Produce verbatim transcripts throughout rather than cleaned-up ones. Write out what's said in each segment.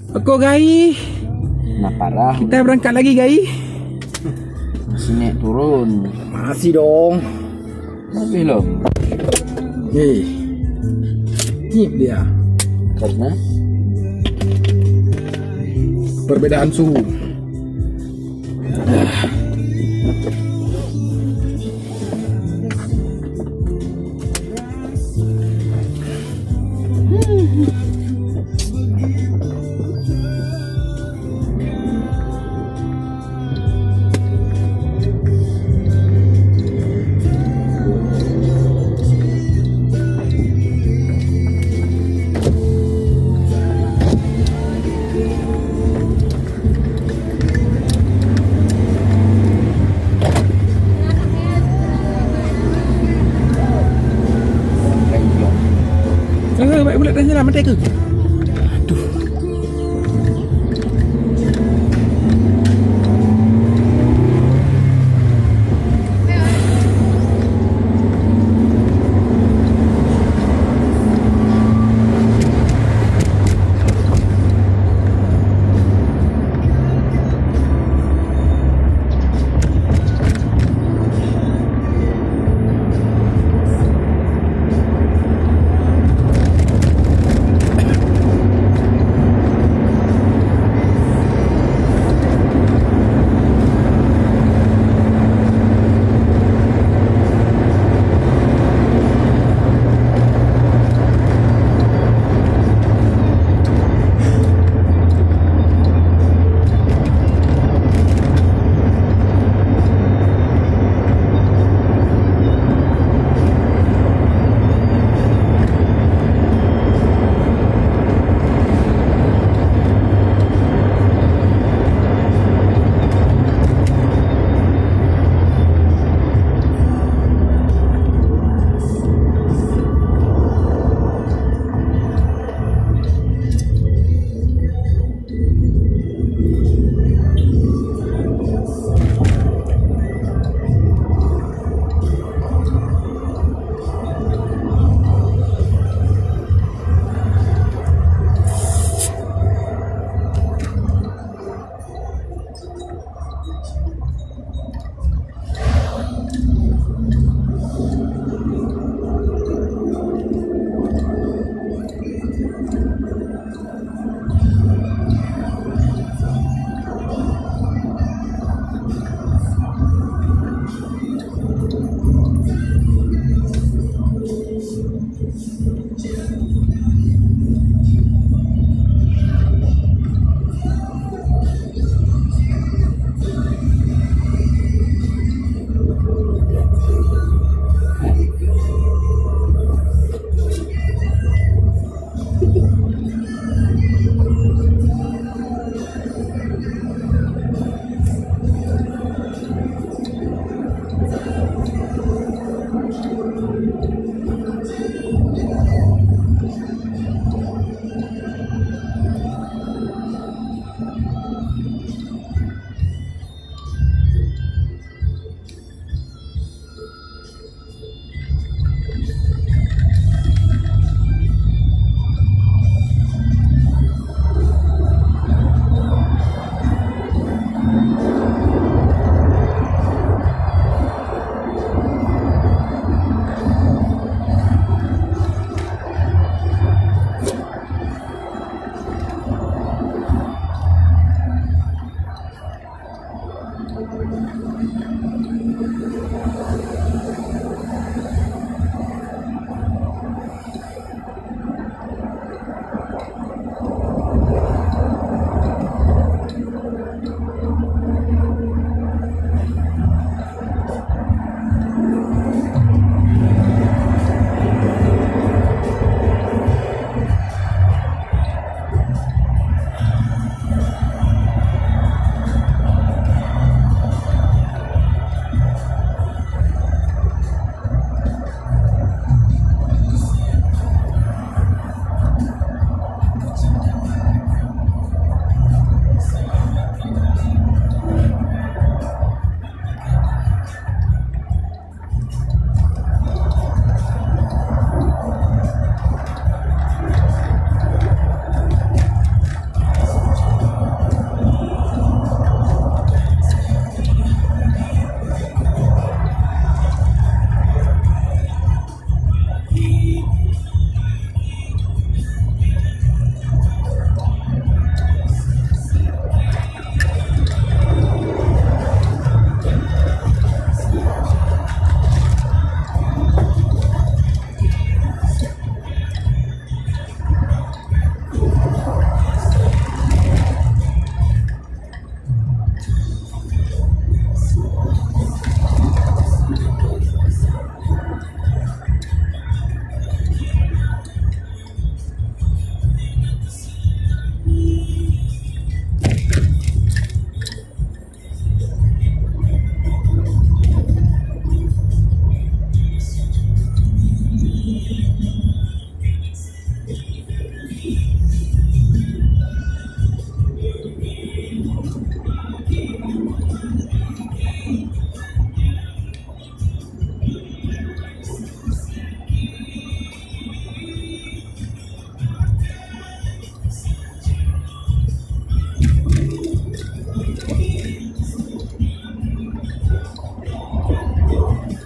Oke, Gai. Nah, parah. Kita berangkat lagi, Gai. Masih naik turun. Masih dong. Masih loh. Hei. Nyip dia. Karena perbedaan suhu. Eh, baik bulat dah jalan, mati ke? Aduh.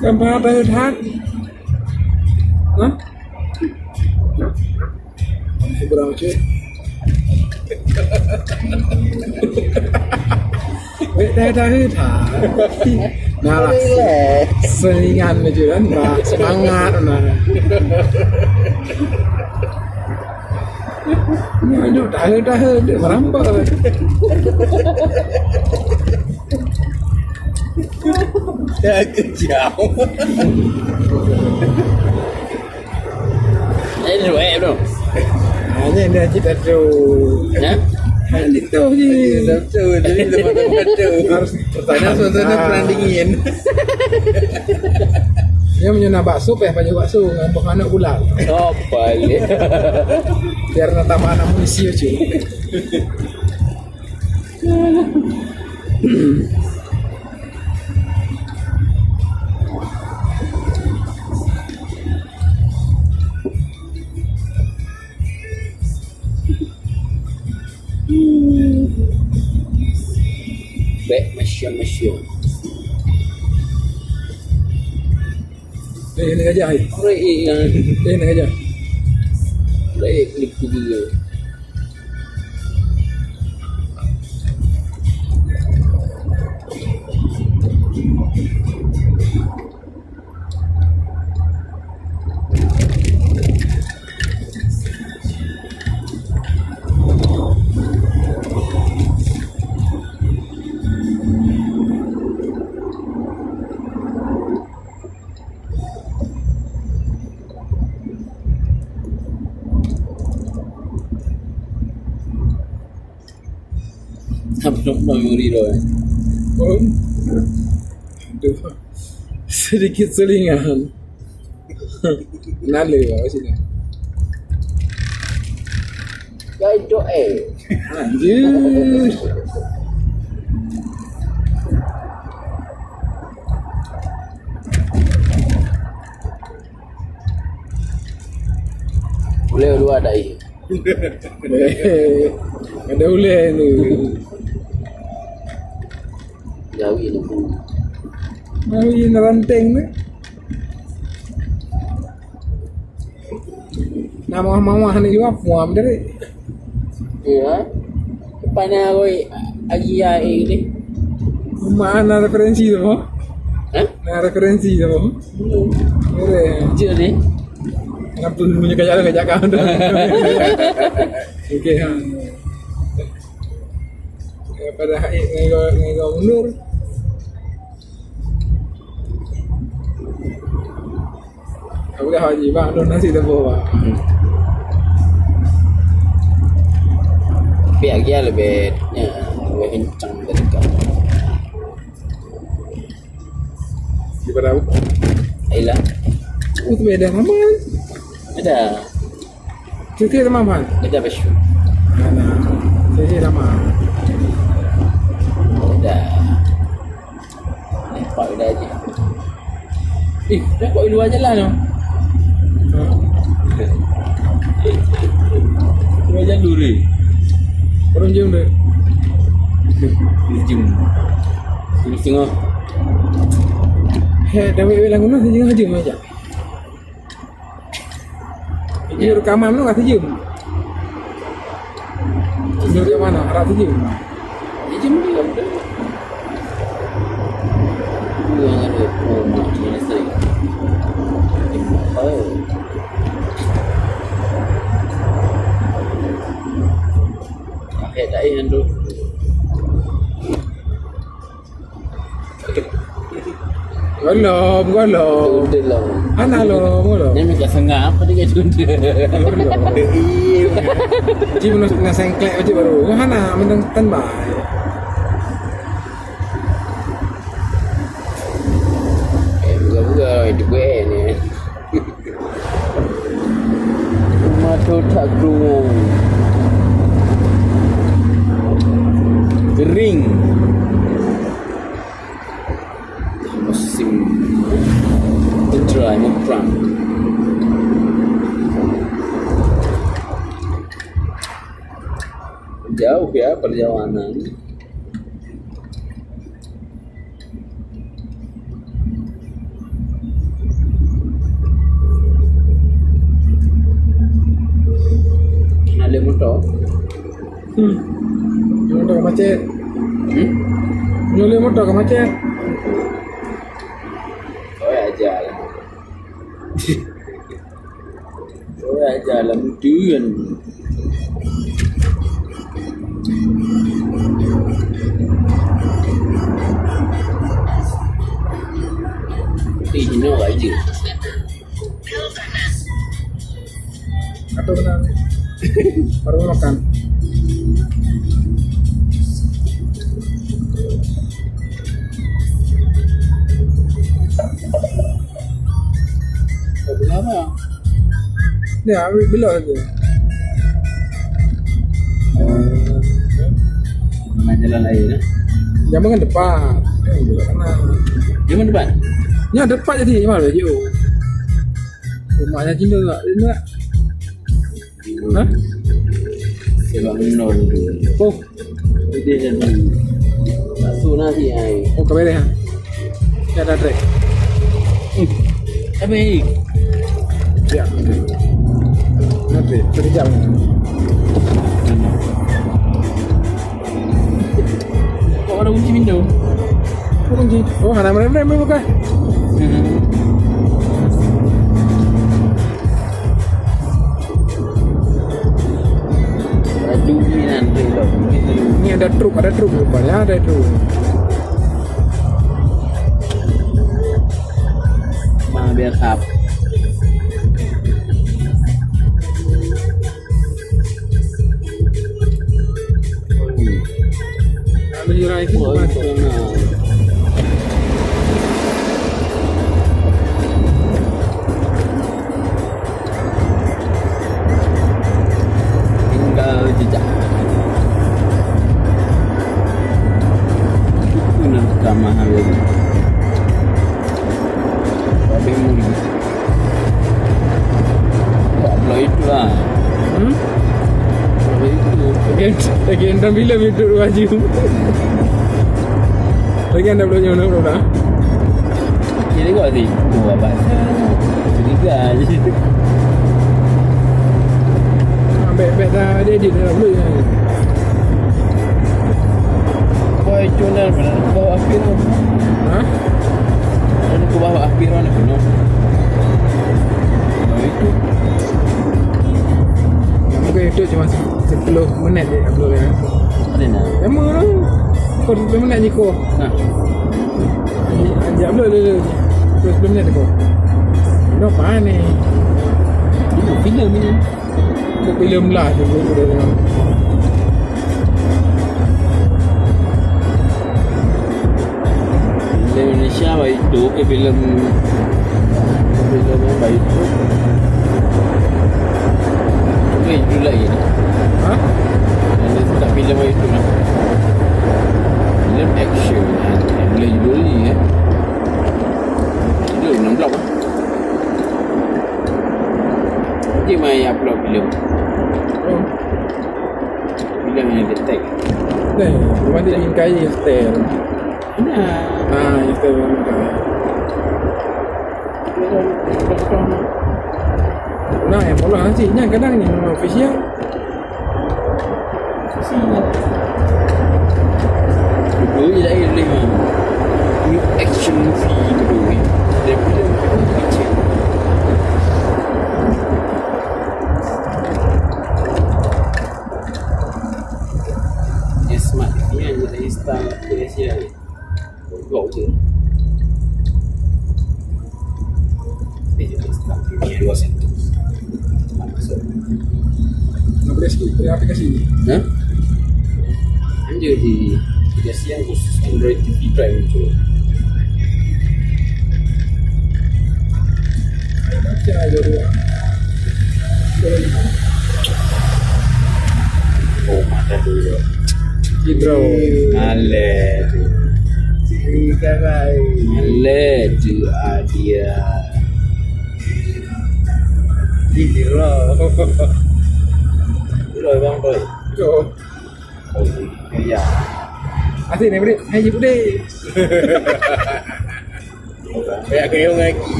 Kan payah that. Hah? Seberang cit. Wek dah dah dah. Nah lah. Relax. Selingan aja kan. Nah, semangat nah. Nah, duk dah dah dah merampok. Ya kejam. Eh, ni, eh, bro. Hanya dia cita tu. Ya? Hanya tu je. Satu, jadi teman-teman tu. Harus pertanyaan suasana perang dingin. Dia punya nak bakso, payah pakai bakso dengan buah manok pulang. Oh, balik. Biar nak tambah anak munisi je. Bèk masyam-masyam. Eh, nak gajah, eh. Oi, eh, yang Eh, nak gajah. Baik, ni pergi dulu. Apa memori lo, eh? Oh. Aduh. Sedikit selingan. Nale lah kat sini. Gaduh, eh. Anjir. Boleh dua dah, eh. Ada ulèe tu. Jawi tu. Jawi ranting tu. Nak mawah-mawah ni jua puam tadi. Ya. Depan dah roi agi ya, eh, ni. Mana referensi tu, Mo? Hah? Nah, referensi tu, Mo. Boleh. Jom ni. Kenapa punya kajak kajak kau tu? Okey, ha. Daripada haid ngai gau, ngai gau mundur. Aku dah haji, bang, ada nasi tepung, bang. Hmm. Tapi lagi leubeh, ya, leubeh kencang dari kau. Daripada apa? Ayolah. Oh, tu beda sama. Beda. Sisi sama, Bang. Beda baju. Nah, nah. Sisi sama. Beda. Nampak beda aja. Eh, nampak di luar jalan tu. Ha. Luar jalur ni. Orang jauh dah. Jam. Jam setengah. Hei, dah wek-wek lagu nah, sejengah jam aja. Ini rekaman tu kat sejam. Sejam ke mana? Harap sejam. Sejam ni lah betul. Dua dengan dua puluh mak jenis ni. Oh. Pakai tak, eh, yang tu. Golom, golom. Betul lah. Hana lom, golom. Ni minta sengap apa dia kata? Golom. Ji menus kena sengklek aja baru. Hana, mending standby. Eh, buka-buka, itu gue ni. Mata tak keluar. Kering. Musim keterai muprang. Jauh ya perjalanan. Nyoe moto ka macet. Hmm? Nyoe lé moto ka macet. Oh, ya, aja lah. Oi, jalan tu kan. Eh, ini aja. Atau kena baru makan. Kenapa? Ya, ambil belok saja. Mana jalan lain, eh? Jangan depan. Eh, belok kanan. Jangan depan? Ya, depan jadi. Mana je? Rumahnya Cina tak? Cina tak? Hah? Sebab menol tu. Oh. Dia jadi. Masuk nasi ai. Oh, ka beres, ha? Dah, dah, trek. Hmm. Tapi. Ya. Nanti, sekejap. Kok ada kunci pintu? Apa kunci? Oh, hana merem-rem buka. Hmm. Laju ni nanti. Ni ada truk, ada truk rupanya, ada truk. Bang, biar sap. Tinggal jejak. Itu nak kamar hari ni. Tapi mungkin Buat blok itu lah. Hmm? Blok itu. Lagi, lagi enam bilang hidup dua jam. Lagi anda blok nyono belum dah? Kira kau tadi. Oh, abang. Curiga je. Ambek, ambek dah ada edit dalam blok ni. Boy, cuma mana? Kau akhir. Hah? Kan kubah api mana kena? Nah, itu. Mungkin itu cuma sepuluh minit je upload ya. Ada nak? Lama lah. Kau sepuluh minit je kau. Nah. Ajak upload dulu. Terus sepuluh minit je kau. Dah panik. Itu filem ini. Kok filem lah tu, tu, tu, tu. Filem Indonesia baik tu ke filem, filem yang baik tu. Filem judul lain. Ha? Yang dia tak filem baik tu lah. Filem action. Yang boleh judul ni, eh. Judul enam belas, eh. Nanti main upload filem. Oh. Filem yang detek. Deh, cuma dia ingkai style. Nah. Nah, itu yang ingkai. Nah, yang bola nasi, yang kadang ni memang official. Betul je lain boleh mah. Ni action movie betul ni. Dia film action. Dia smart ni kan, dia style dia siap. Blok tu. Dia jadi style ni dua satu. Masuk. Apa dia sikit? Dia aplikasi ni? Ha? Kan dia di aplikasi yang khusus Android T V Prime tu. Baca aja dua. Oh, mata dulu. Bro. Alet. Cerita lain. Alet tu, ah, dia. Ini, bro. Bro, bang, bro. Bro. Oh, iya. Asyik ni, bro. Hai, bro. Payah kayong lagi.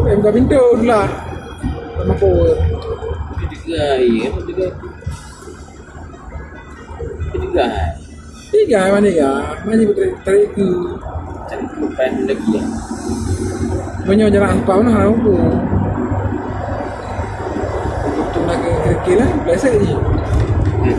Eh, buka pintu dulu lah. Tak mampu. Itu juga, iya. Itu juga. Tiga, mana tiga? Mana tarik, tarik ke? Macam tu kan lagi ya. Meunyoe jarak empat mana hana mampu. Untuk nak ke kerikil lah, biasa je. Hmm.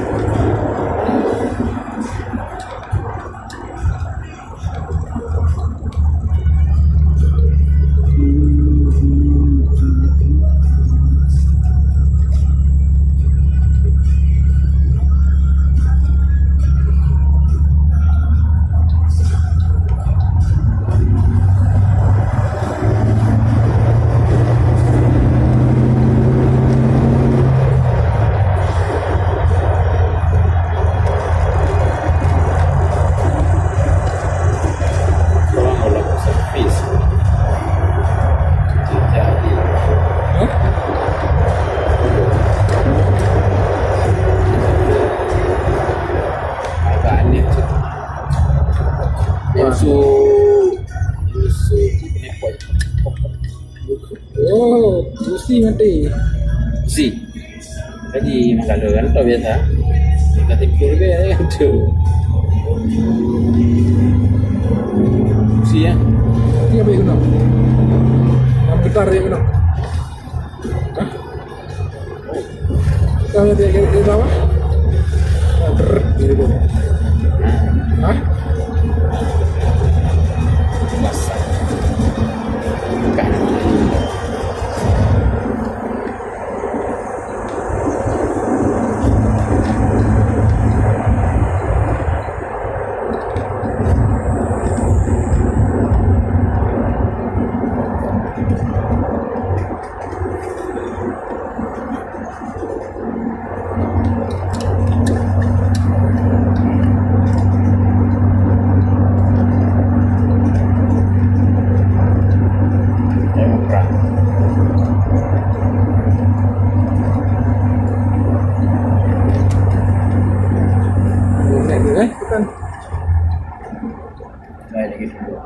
Agak aneh tu. Musuh, musuh. Oh, besi mati. Besi. Jadi, mangkala kan tu biasa. Kita tipu lebih ya, tu. Besi ya. Tapi apa yang kena? Yang getar yang kena. Hah? Kita lihat dia, dia, dia tahu. Brrr, dia, dia. Hah? Masak. Bukan. Boleh, eh? Bukan. Baik, lagi dulu.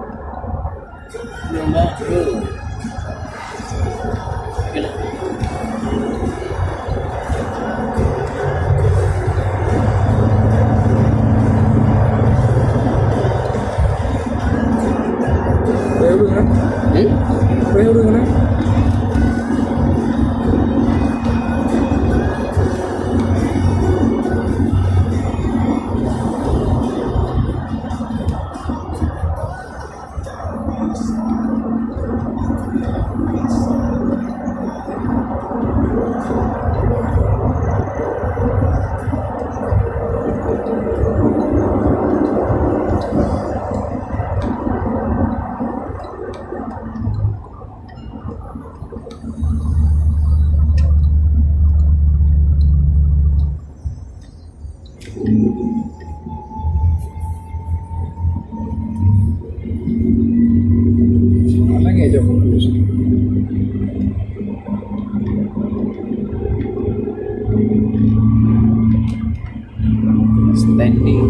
Nombor dua. Okey lah. Boleh urus kan? Hmm? Boleh urus kan? Standing.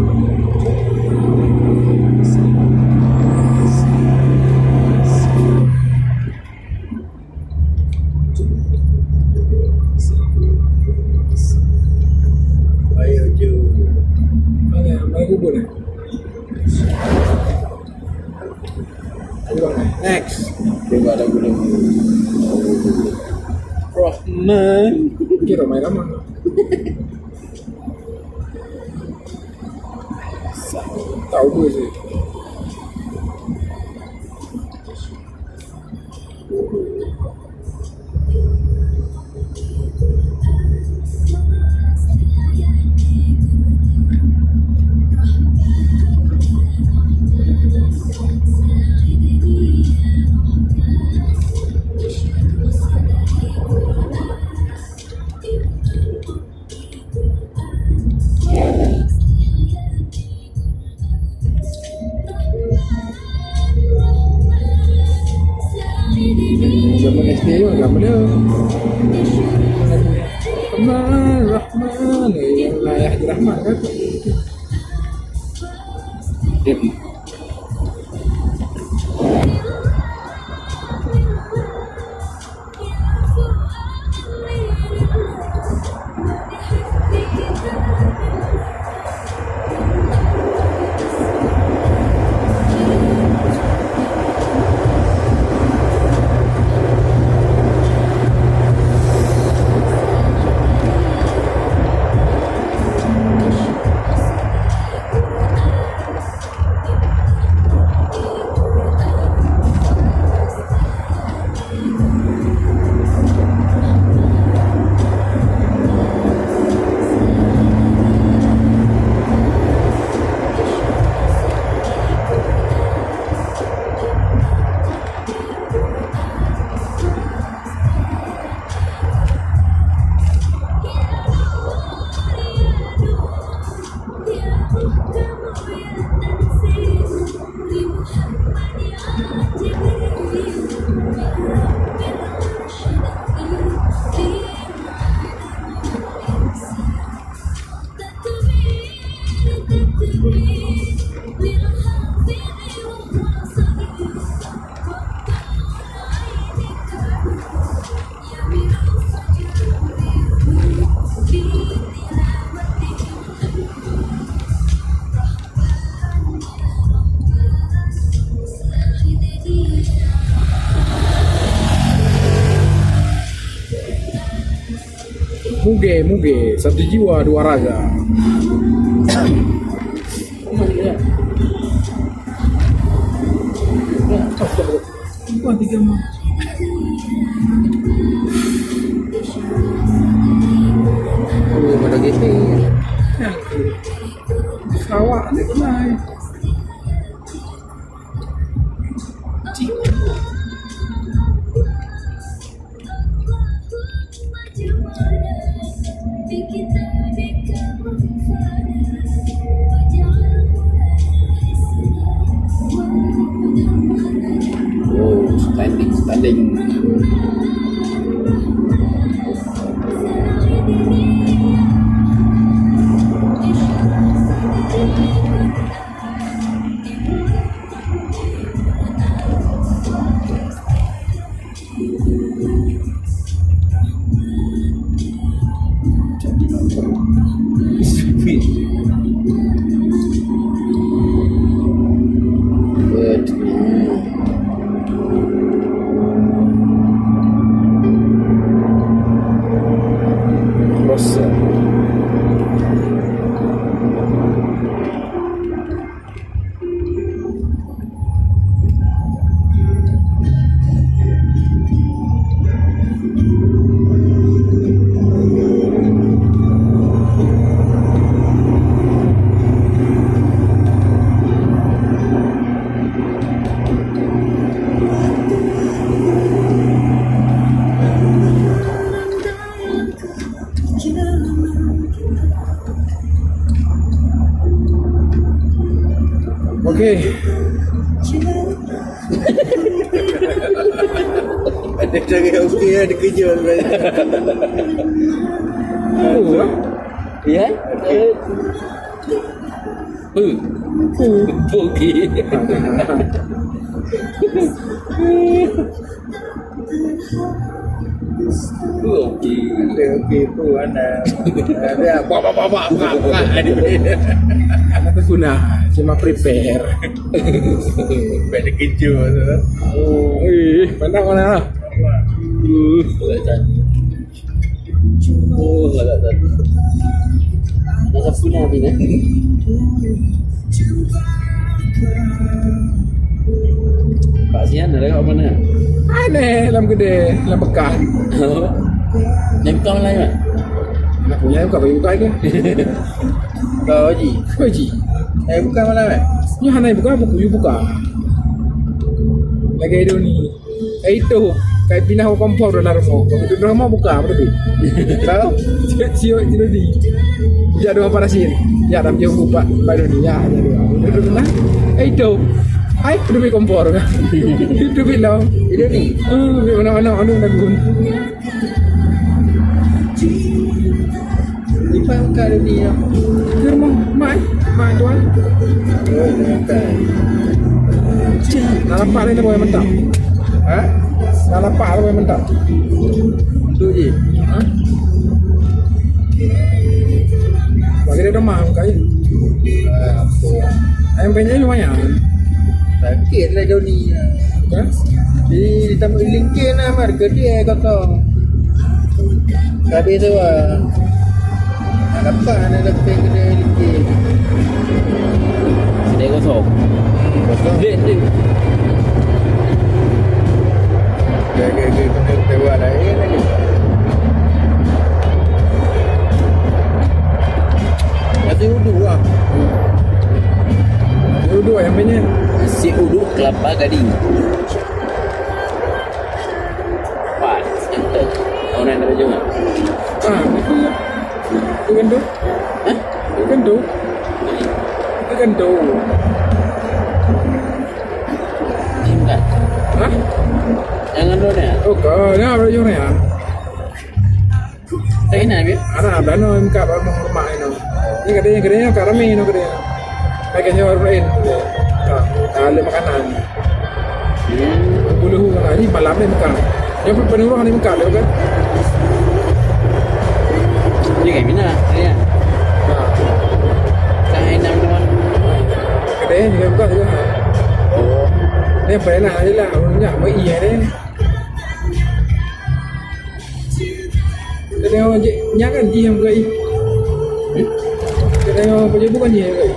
Ayo, jom. Mana, mana kubur ni? Kurang, eh? Next. Coba lagu-lagu. Rahman. Okey, Rahman, Rahman. Tahu pun sih. Zaman S D tu agak benda. Rahman, Rahman, ya Allah, ya Haji Rahman kan? Muge, muge, satu jiwa dua raga. Wah, tiga mah. Oh, pada gitu. Ya, Sarawak ni pernah. Oh, standing, standing. Okey. Ada cara okey, ada kerja. Oh, ah. Ya? Okey. Pu. Pu. Pu. Okey. Okey. Okey, okey, tu anak. Ada apa, apa, apa, apa, apa, apa. Anak tu guna, cuma prepare. Prepare keju tu. Oh, eh, pandang mana lah? Uh. Oh, agak tadi. Ada sapu nya habis, eh? Pak Sian, ada kat mana? Aneh, dalam kedai, dalam bekas. Ni bukan online, Mat? Nak punya buka, bagi buka ke? Kau Haji? Kau Haji? Eh, bukan malam, eh? Ni hana buka, buku, you buka. Lagi Doni. Eh, itu, kai pinah kompor dalam rumah. Itu rumah buka, apa tadi? Tahu? Siok, siok, itu tadi. Ya, dua parasin. Ya, tapi jauh buka, baru ni. Ya, ya, dua. Itu rumah. Eh, itu. Hai, itu kompor. Itu bilang. Itu ni. Oh, mana, mana, mana, mana, Gun. Di pangkat dunia. Di rumah mai, mai tuan. Oh, bukan. Dah lapak ni boleh mentah. Ha? Dah lapak boleh mentah. Tu je. Ha? Bagi dia rumah bukan je. Ah, apa? Ayam penyet lumayan. Sakit lah dunia. Kan? Jadi, ditambah lingkin lah, mar, kedai kosong. Habis tu, ah. Nak dapat, nak dapat kedai lingkin. Kedai kosong. Kosong. Dek, dek. Kedai, kedai, kedai, kedai, kedai lain lagi. Nasi uduk lah. Nasi uduk yang banyak. Nasi uduk kelapa gading. Pat, santai. Kau nak nerjun tak? Ah, itu ya. Itu kan tu. Hah? Itu kan tu. Itu kan tu. Cinta. Hah? Jangan dulu ya. Oh, kau ni apa jurnya? Tak enak, Bib? Ada, ada no, muka baru rumah ino. Ni katanya, katanya kat ramai ino katanya. Pakai nyawa lain. Ha, ha, ada makanan. Hmm. Bulu ha, ni malam ni muka. Yang pun penuh ni muka tu kan. Ni kayak mina, ya. Ha. Tak enak teman. Katanya juga muka juga. Oh. Ni apa enak aja lah, minyak apa iya ni. Kadang orang cek, nyak kan jih nyang beugai. Kadang orang pejabat bukan jih nyang beugai.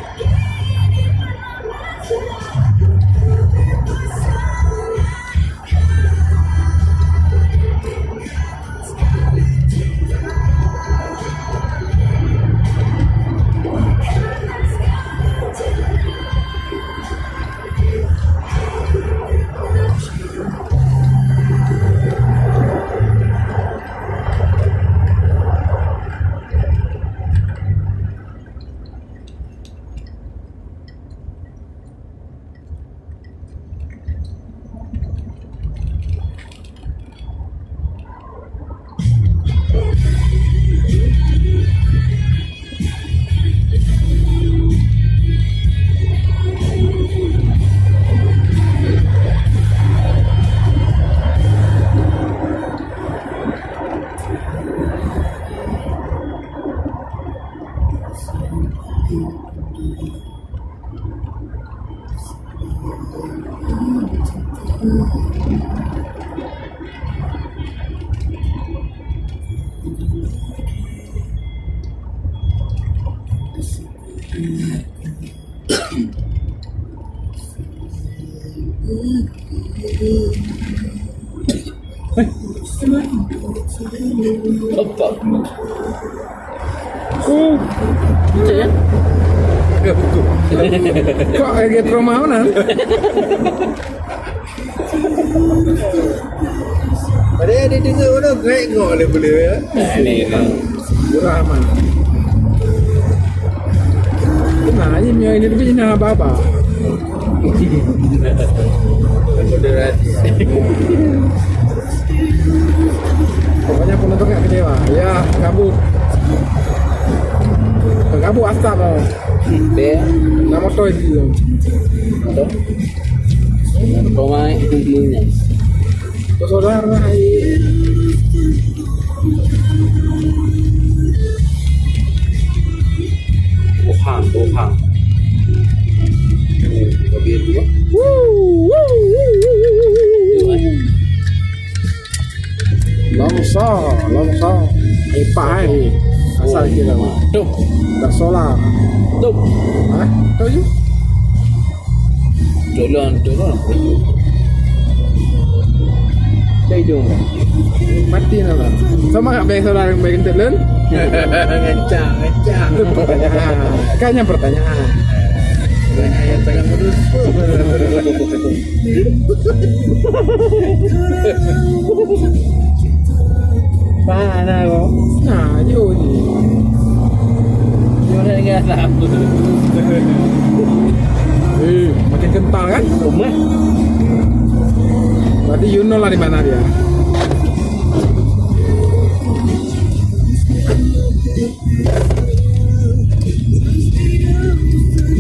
Apa? Oh, betul ya? Kok lagi trauma mana? Padahal dia dengar orang grek ngok dia boleh ya. Ini kan. Murah aman. Nah, ini yang ini lebih nah apa-apa. Moderasi. Pokoknya penonton nggak kecewa. Ya, kabut. Kabut asap lah. Deh. Nama toy itu? Apa? Pemain ilmunya. Saudara, hai. Ohang, ohang. Lebih dua. Dua. Longso, longso. Ipah, eh. Asal kira. Tuh. Dah solar. Tuh. Hah? Tahu je? Tolong, tolong. Cai dong. Mati nama. Sama kat biasa orang baik untuk lun. Ngancang, ngancang. Itu pertanyaan. Kan yang pertanyaan. Banyak yang tengah putus. Mana kau? Nah, jauh ni. Jauh dah dengar tak apa. Eh, makin kental kan? Rumah. Berarti you know lah di mana dia.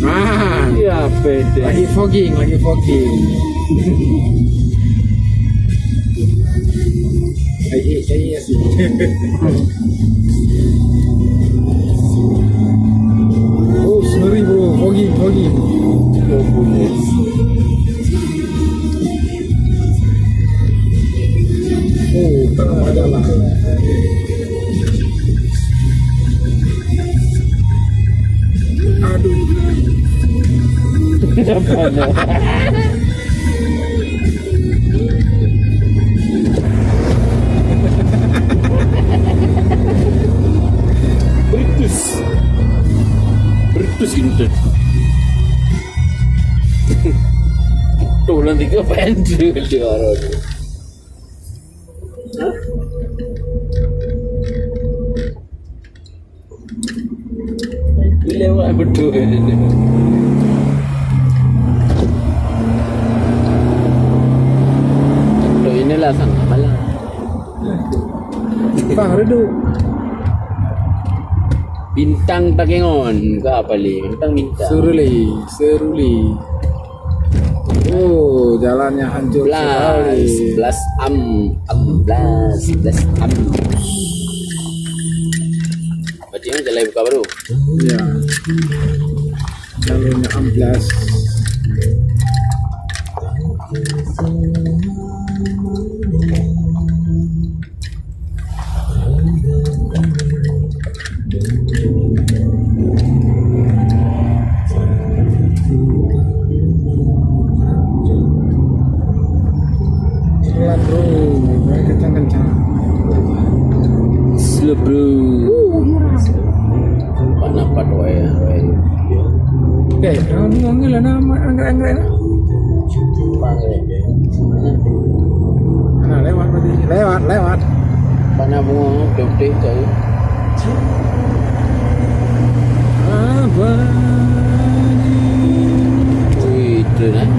Ah, ya, pede. Lagi fogging, lagi fogging. Lagi, lagi ya sih. Oh, sorry bro, fogging, fogging. Oh, tak ada lah. Aduh. Brutus. Brutus ini tu. Tuh, nanti ke pendek dia orang tu. Lewat betul. Tok inilah sang malam. Bang redup. Bintang Takengon ke apa le? Bintang, bintang. Seruli, seruli. Oh, jalannya hancur sekali. Blas, blas am, am, blas, blas am. Berarti ni jalan buka baru. Ya. Jalannya am blas. Eh, jangan bingung ni lah, nama anggrek-anggrek lah. Anggrek. Nah, lewat berarti. Lewat, lewat. Mana bunga putih tu? Apa ni? Wih, itu dah.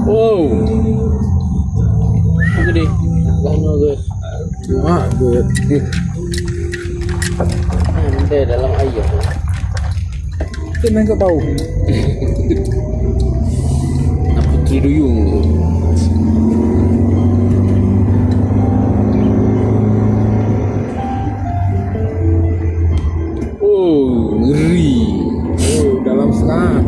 Wow. Apa ni? Lama ke? Wah, good. Nanti dalam air. Kita main kat bawah. Nak putri duyung. Oh, ngeri. Oh, dalam serat.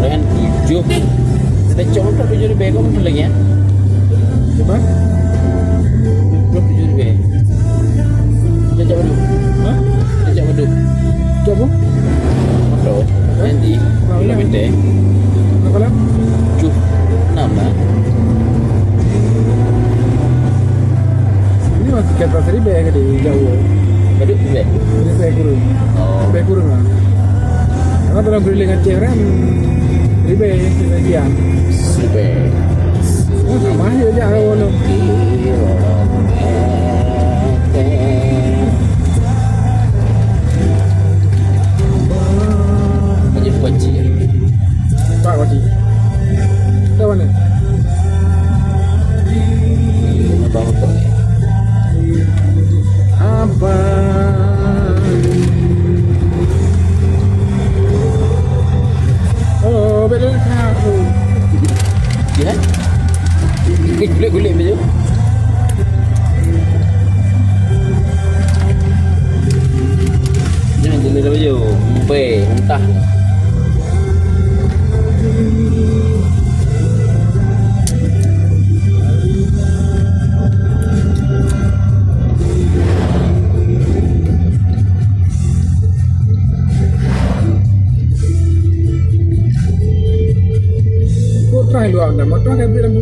Ren tujuh. Tacok motor tujuh ribu kau betul lagi ya? Coba. Tujuh ribu. Tacok mana? Hah? Tacok mana? Tacok apa? Motor. Hah? Nanti. Berapa lama? Kilometer. Berapa lama? Tujuh. Enam lah. Ini masih kata seribu ke di jauh. Beduk seribu? Seribu kurang. Oh. Seribu kurang lah. Karena dalam keliling Aceh kan seribu, seribu sekian. Seribu. Oh, sama aja, aja, kalau belum. Aja kuaci. Pak kuaci. Dah mana? Abang betul ni. Abang. Oh, betul. Ya? Kulit-kulit macam tu. Jangan jenis apa je. Empai, mentah. Kok try luar dah, motor kan bilang.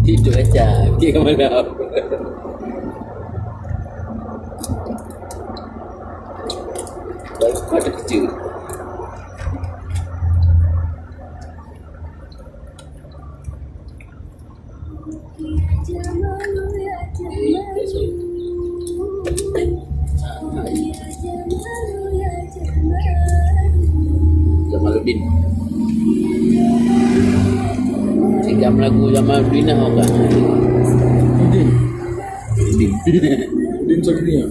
Tidur aja, dia malam. Baru kau ada kerja. Jamaluddin. Tiga lagu Jamaluddin dah kau kan? Udin. Udin. Udin Sagria.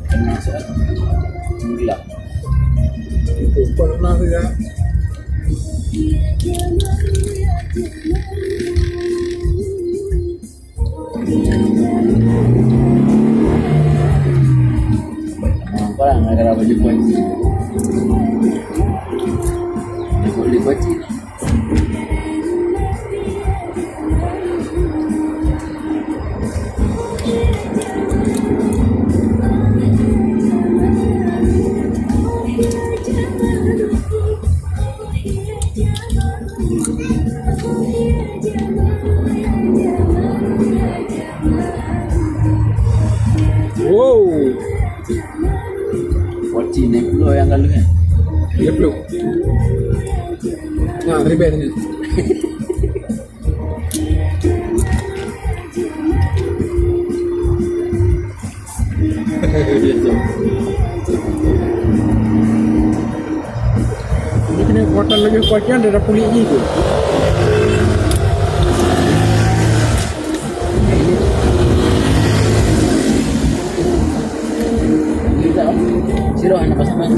Kena siap. Gelap. Lupa pernah tu ya. Orang ada baju kuaci. Baju kuaci. Wow. Kuaci ni puluh yang lalu kan? Tiga puluh. Nah, ribet ni. Ini kena kuatan lagi kuatnya ada pulih ni tu. Roh anak pasangan.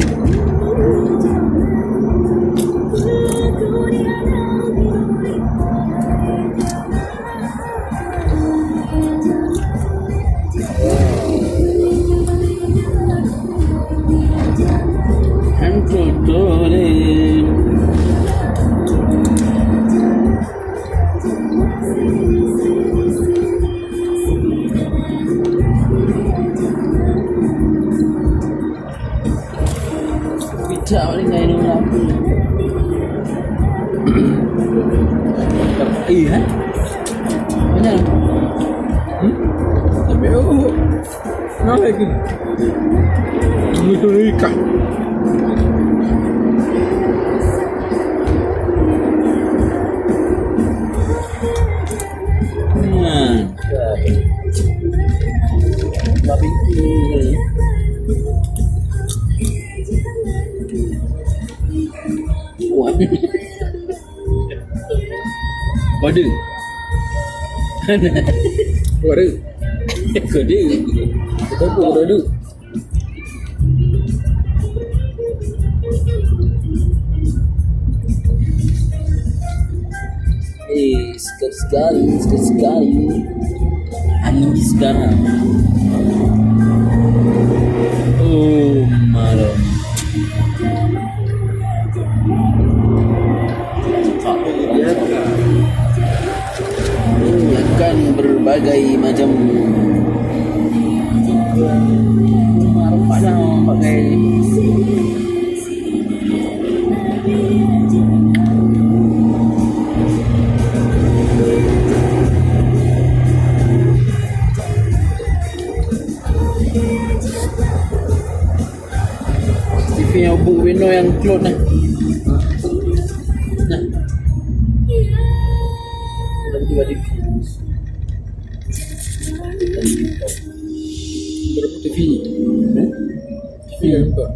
Picak paling lain orang. Eh, eh? Banyak. Hmm? Tapi, oh. Nah, lagi. Ini tu ikan. Nah. Babi. Kuat. Kode. Kode. Kode. Kode. Kode. Eh, segar sekali, segar sekali. Angin sekarang. Oh, malam. Makan berbagai macam. Makan berbagai. T V nyang ubuk binoe nyang klot nah. Nah. Lagi dua T V. Berapa T V? Hmm? T V yang klot.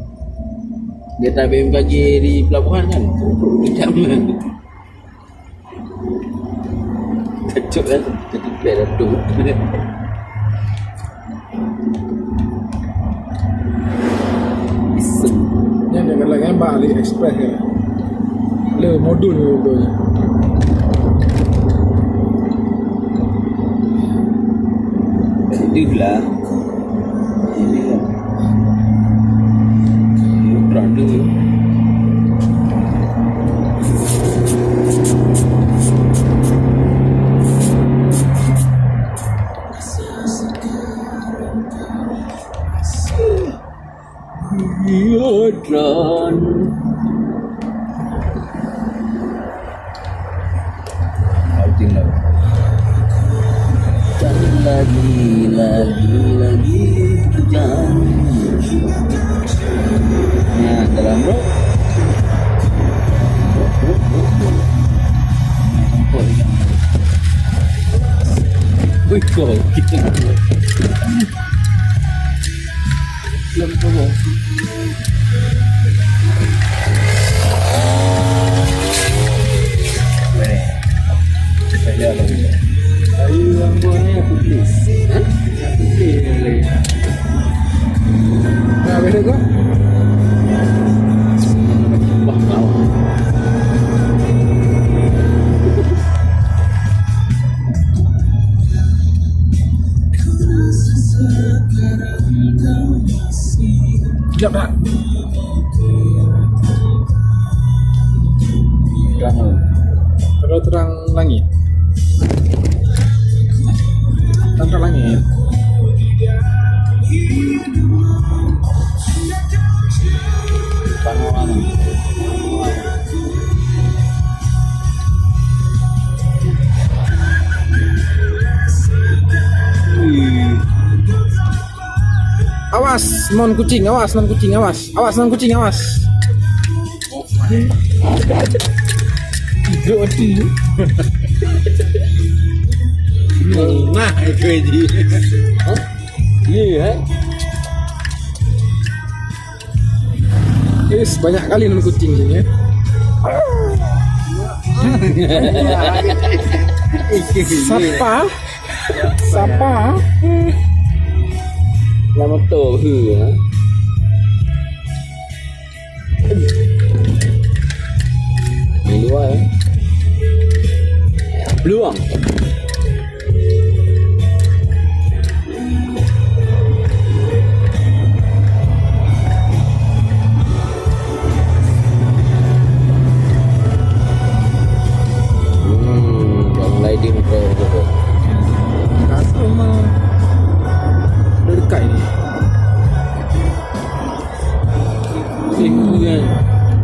Dia tak B M K G di pelabuhan kan? Kejam. Kacau kan? Jadi plan tu. Iseng. Nyan dia kalau kan bak AliExpress kan. Le modul ni tu. Sedih lah. Ini kan. Ini berada. Iya, dan. Outing lah. Dan lagi, lagi, lagi hujan. Nah, dalam bro. Wih, kau. Belum turun. Weh. Saya apa ni? Kayu lampu ni putih. Hah? Putih ni lagi. Nah, beda kau? Wah, lawa. Sekejap, Kak. Terang. Kalau terang langit. Terang langit. Panorama. Awas, non kucing, awas, non kucing, awas. Awas, non kucing, awas. Tiga mati. Nah, itu aja. Hah? Iya, eh? Is, banyak kali non kucing sini, ya. Siapa? Siapa? Nama tu, he, ya? Luang. Hmm, bang lain di muka tu. Rasa mah dekat ni. Eh, ni kan.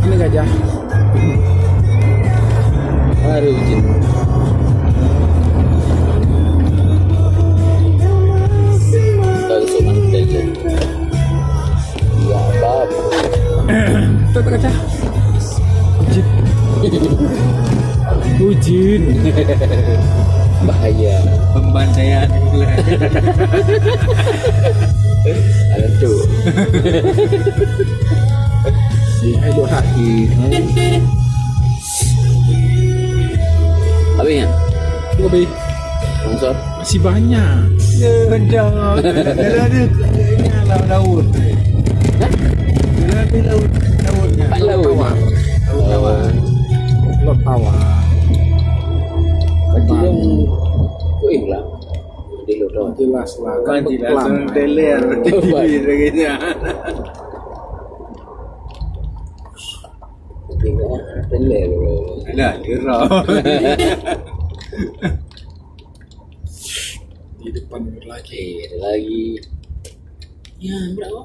Ini gajah. Baru je. Baru seorang belajar. Ya, apa? Tak, tak kacau. Ujeuen. Ujeuen. Bahaya. Pembantaian. Ada tu. Si ayo hati. Habis ya? Tu habis. Sponsor? Masih banyak. Ya, dah. Dalam ni, ini alam laut. Hah? Dalam ni laut, laut kan? Empat laut. Laut tawar. Oh. Laut tawar. Berarti Bang. Yang kuih lah. Di laut tawar. Jelas lah. Kan jelas. Kan beklam. Teler. Oh, Bang. T V sebagainya. Tengok, teler, bro. Alah, lera. Di depan ada lagi. Eh, ada lagi. Ya, berapa?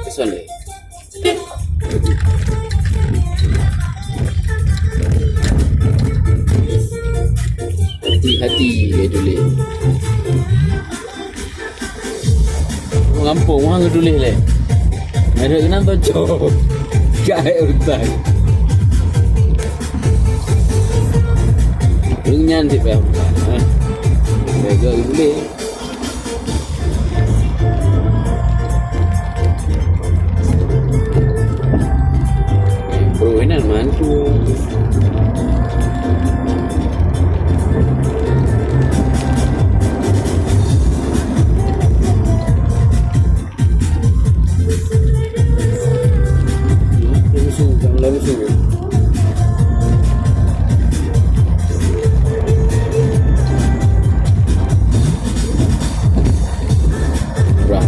Pesan ni. Hati-hati, ya, tulis. Ngampung, wah, geutuléh lé. Merek keunan tocok. Gaét urusan. Reunyan cit payah buka. Ha. Merek geutuléh. Bro, inan mantu. Langsung, jangan langsung. Murah.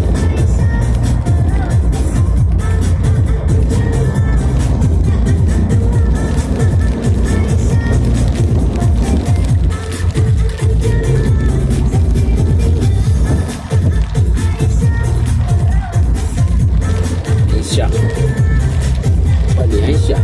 Aisyah. Balik Aisyah.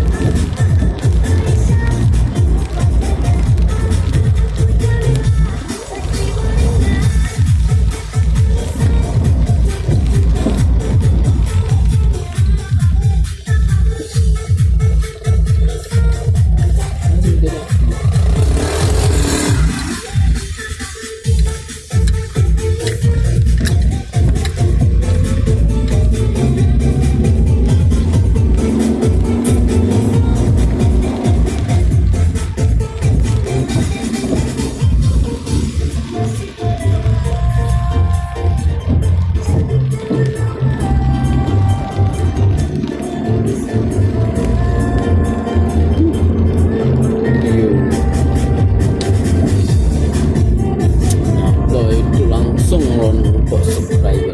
Nah, itu langsung lôn subscriber.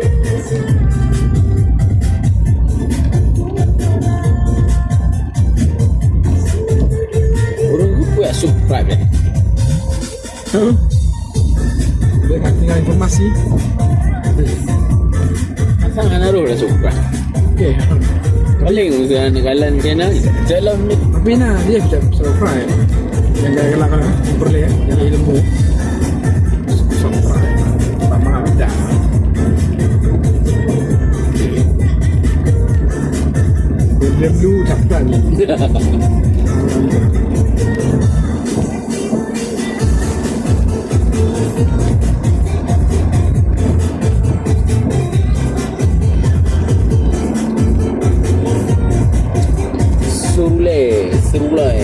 Ureueng geupeu subscribe, eh? Huh? Boleh tak tinggal informasi? Asal hana roh dah subscribe. Okey. Paling usaha nak jalan channel, jalan ni. Tapi nah, dia bisa subscribe. Yang galak-galak kan, perlu ya, yang ilmu. Subscribe. Tak mahal dah. Dia dulu cakap ni. Serulai, serulai.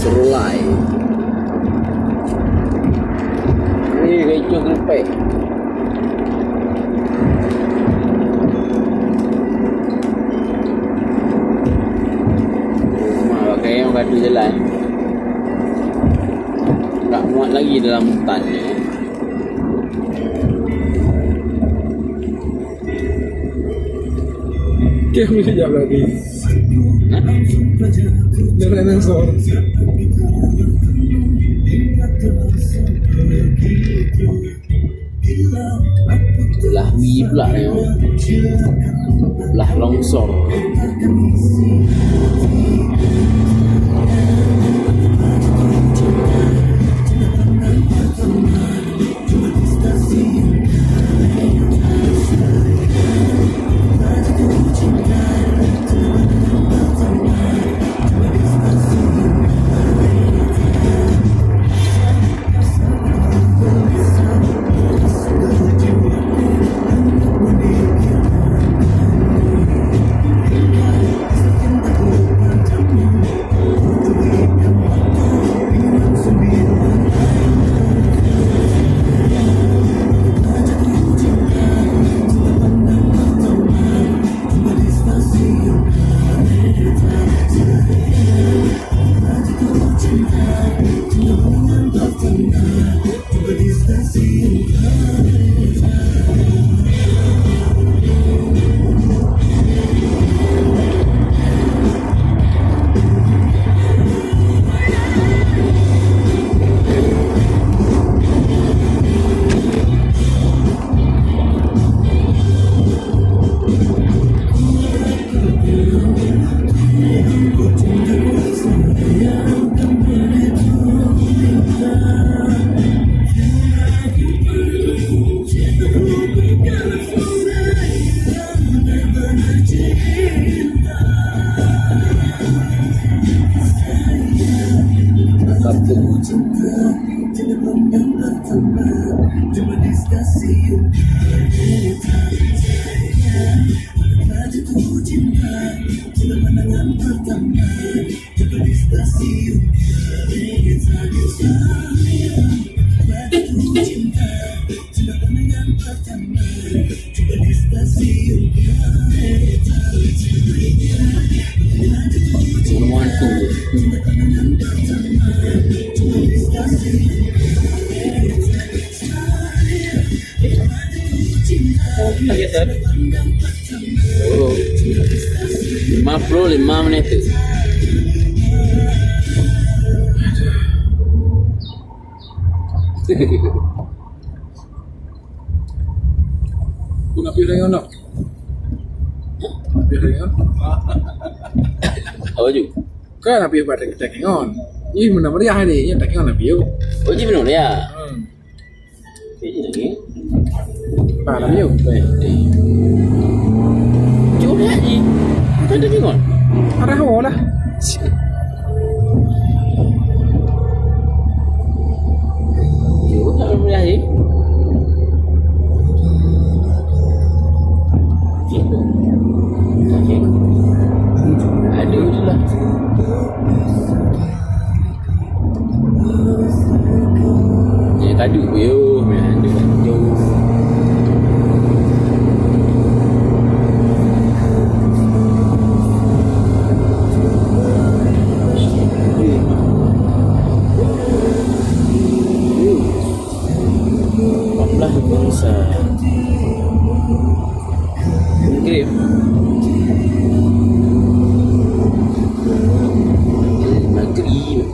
Serulai. Ni, dah icok sampai. Mak pakai yang kata Jalan. Tak muat lagi dalam hutan ni. Okey, boleh jawab lagi. Hah? Jangan langsung. Belah wie pula nyoe. Belah longsor. Oh, lima puluh lima menit tu. Aku nak piôh dengan nak. Nak piôh dengan. Apa tu? Kan nak piôh buat tak kengon. Ih, mana meriah ni? Ya, tak kengon nak piôh. Oh, ji menu ya. Hmm. Ini lagi. Ah, nak piôh. Eh, eh. Jom lihat ni. Bukan tak kengon. Arah awak lah. Yo, tak boleh lari. Aduh, itulah. Ni tadu yo, main tu. Empat belas lima belas. Maghrib. Maghrib.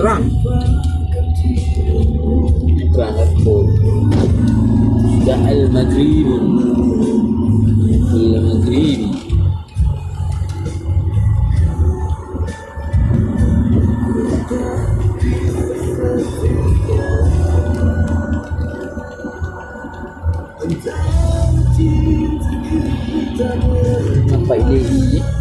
Bukan aku. Sudah al-maghrib. Al-maghrib. Nampak ini.